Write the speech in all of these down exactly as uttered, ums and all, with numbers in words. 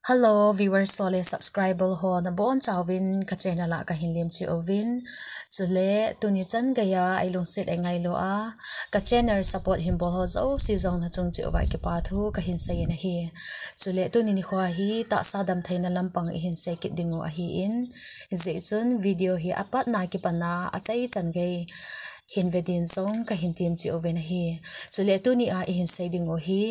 Hello viewers ho le subscriber ho, nabonchauvin ka channel a kahin lemchih uvin. Chule tuni chan geiya eilungset eingailu a ka channel support hinbol ho jouse jong nachung cheh uva kipa thu kahin seiyin ahi. Chule tuni nikho hi tahsa damtheina lampang ihin sei kit dingu ahin, hijeh chun video hi apatna kipatna achaichan gei hin ve din jong kahin temchih uvin ahi. Chule tuni a ihin sei dingu hi,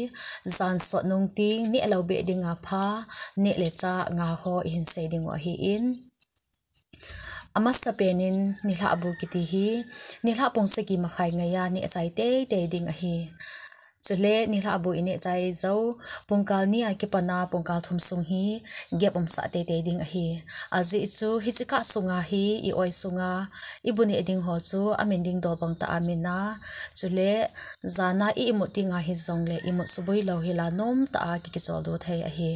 jan sot nung teng nehlou beh dinga pha, neh le chah nga ho ihin sei dingu ahin. Amasapen in nilhah bu kiti hi nilhah pung sagi makhai ngeiya neh chai teitei ding ahi. Chule nilhah bu ineh chai jou pungkal ni a kipatna pungkal thum sung hi gap umsah teitei ding ahi. Ajeh chu hiche kah sunga hi i-oi sunga ibu neh ding ho chu amin dingdol bang tah a min a, chule jan a i-imut tenga hijongle imut suboi lou hila nomtah a ki kicholdo thei ahi.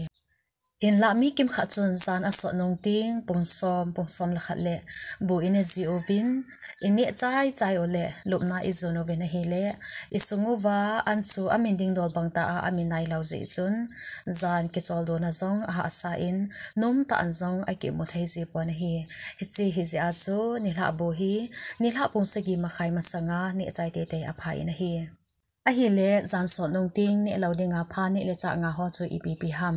Hinlah mi kimkhat chun jan asot nung teng pung som, pung som le khat le bu ineh jiuvin, ineh chaichai uleh lupna ijon uvin ahile, isung uva an chu amin dingdol bang tah a amin nailou jeh chun jan kicholdona jong ahahsa in, nomtah in jong aki-imu thei jipon ahi. Hiche hijeh a chu nilhah bu hi nilhah pung sagi makhai masanga neh chai teitei apha in ahi. Ahile jan sot nung teng nehlou dinga pha, neh le chah nga ho chu ipi ipi ham?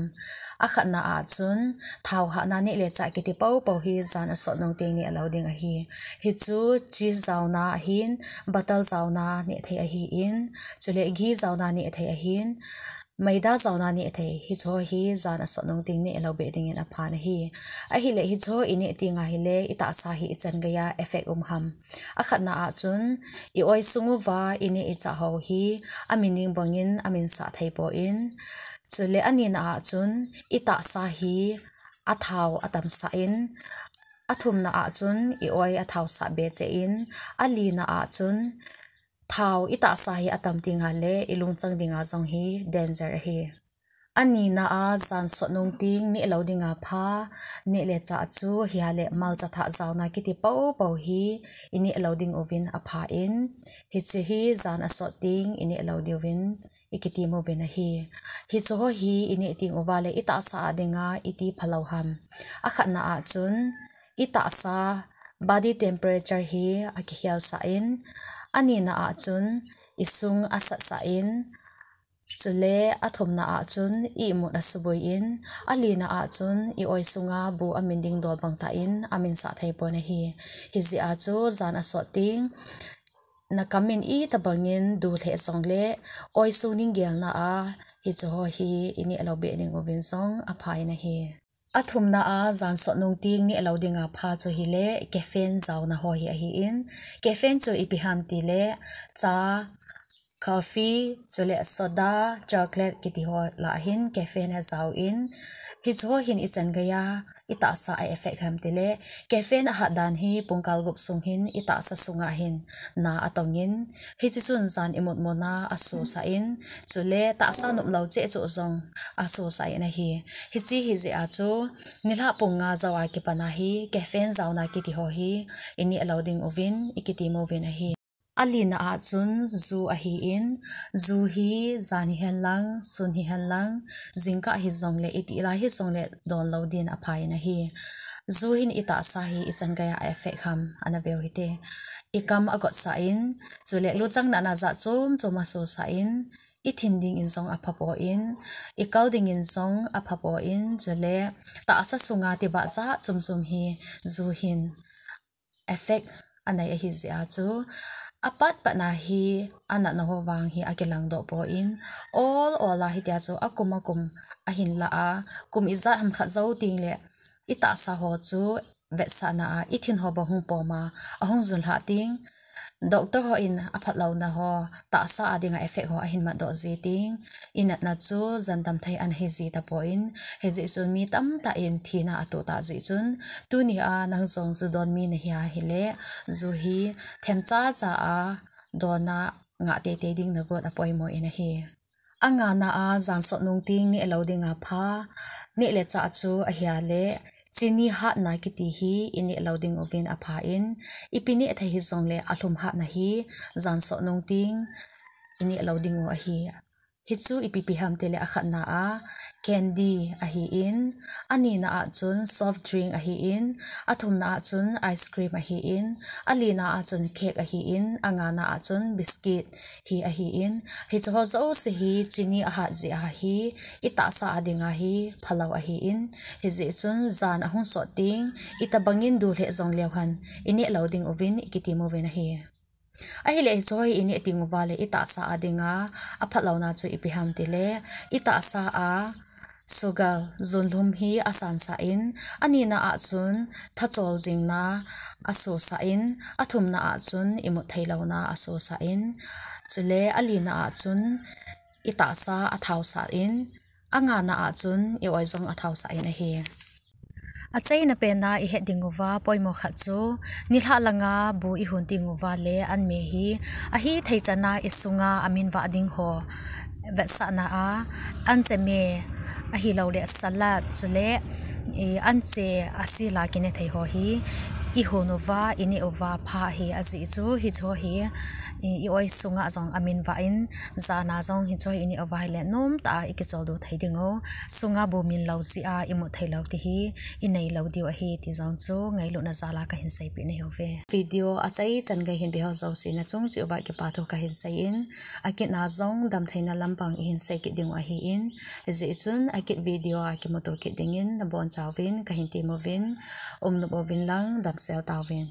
Akhatna a chun thao hahna neh le chah kiti poupou hi jan asot nung teng nehlou ding ahi. Hichu cheese jaona ahin, butter jaona neh thei ahin, chule ghee jaona neh thei ahin, maida jaona neh thei, hicheho hi jan asot nung teng nehlou beh dingin aphan ahi. Ahile hicheho ineh teng ahile itahsa hi ichan geiya effect um ham? Akhatna a chun i-oi sung uva ineh ichah ho hi amin ding bangin aminsah theipon, chule anina a chun itahsa hi athao atamsah in, athumna a chun i-oi athao sah be cheh in, alina a chun thao itahsa hi atam tenga le ilungchang dinga jong hi danger ahi. Anina a jan sot nung teng nehlou dinga pha, neh le chah chu hia le malcha thah jaona kiti poupou hi inehlou ding uvin aphan, hiche hi jan asot teng inehlou diuvin ikitem uvin ahi. Hicheho hi ineh teng uva le itahsa a dinga iti phalou ham? Akhatna a chun itahsa body temperature hi akikhelsah in, anina a chun isung asatsah in, chule athumna a chun i-imut asuboi in, alina a chun i-oi sunga bu amin dingdol bang tah in aminsah theipon ahi. Hijeh a chu jan asot teng nakam in itobangin du lheh jongle oi sung ding gelna a hicheho hi inehlou beh ding uvin jong aphan ahi. Athumna a jan sot nung teng nehlou dinga pha chu hile caffeine jaona ho hi ahin, caffeine chu ipi ham tile cha, coffee, chule soda, chocolate kiti ho lah a hin caffeine ajaovin, hicheho hin ichan geiya itahsa a effect ham tile, caffeine ahat dan hi pungkal gup sung hin itahsa sunga hin na atongin, hiche chun jan imutmuna asosah in, chule tahsa noplou cheh cheh jong asosah in ahi. Hiche hijeh a chu nilhah pung nga jouva kipana hi caffeine jaona kiti ho hi inehlou ding uvin ikitem uvin ahi. Alina a chun ju ahin, ju hi jan hihen lang, sun hihen lang, jingkah hijongle, itih lai hijongle donlou din aphan ahi. Ju hin itahsa hi ichan geiya a-effect ham, ana veu hite. Ikam agotsah in, chule luchang natna jat chom chom asosah in, ithin dingin jong aphapon, ikal dingin jong aphapon, chule tahsa sunga tibah jat chom chom hi ju hin effect anei ahijeh a chu, apatpatna hi anatna ho vang hi akilangdoh pon, ol ol a hitia chu akum akum ahin lah a, kum ijat ham khat jou tengle itahsa ho chu vetsahna a ithin ho bang hung pom a, ahung junlhah teng, doctor hon aphatlouna ho, tahsa a dinga effect ho ahin matdoh ji teng, inatna chu jandam thei ana hiji tapon, hijeh chun mi tamtah in thina atoh tah jeh chun, tunia nang jong ju don mi nahi ahile, ju hi themcha cha a donna ngah teitei ding nagot apoimo in ahi. Angana a jan sot nung teng nehlou dinga pha, neh le chah chu ahile chini hatna kiti hi inehlou ding uvin aphan, ipi neh thei hijongle alhum hatna hi jan sot nung teng inehlou dingu ahi. Hichu ipi ipi ham tile akhatna a candy ahin, anina a chun soft drink ahin, athumna a chun ice cream ahin, alina a chun cake ahin, angana a chun biscuit hi ahin, hichu ho jouse hi chini ahat jeh a hi itahsa a dinga hi phalou ahin, hijeh chun jan ahung sot ding, itobangin du lheh jong leu hen, ineh lou ding uvin ikitem uvin ahi. Ahile hichu hi ineh teng uva le itahsa a dinga aphatlouna chu ipi ham tile, itahsa a sugar junlhum hi asansah in, anina a chun thachol jingna asosah in, athumna a chun imut theilouna asosah in, chule alina a chun itahsa athaosah in, angana a chun i-oi jong athaosah in ahi. Achaina pena ihet ding uva poimo khat chu, nilhah langa bu ihon teng uva le anme hi ahithei chana isunga aminvah ding ho vetsahna a, anche me ahiloule salad chule anche asila kine thei ho hi ihon uva, ineh uva pha ahi. Ajeh chu hichu hi i-oi sunga jong aminvah in, jana jong hichu hi ineh uva hile nomtah a ikicholdo thei ding u, sunga bu min lou jeh a imut theilou ti hi inei lou diu ahi ti jong chu ngailutna jal a kahin seipeh nahiuve. Video achaichan gei hin veho jouse nachung cheh uva kipathu kahin sei in, akitna jong damtheina lampang ihin sei kit dingu ahin, hijeh chun akit video a kimuto kit dingin nabonchauvin kahin temuvin, umnop uvin lang damsel tauvin.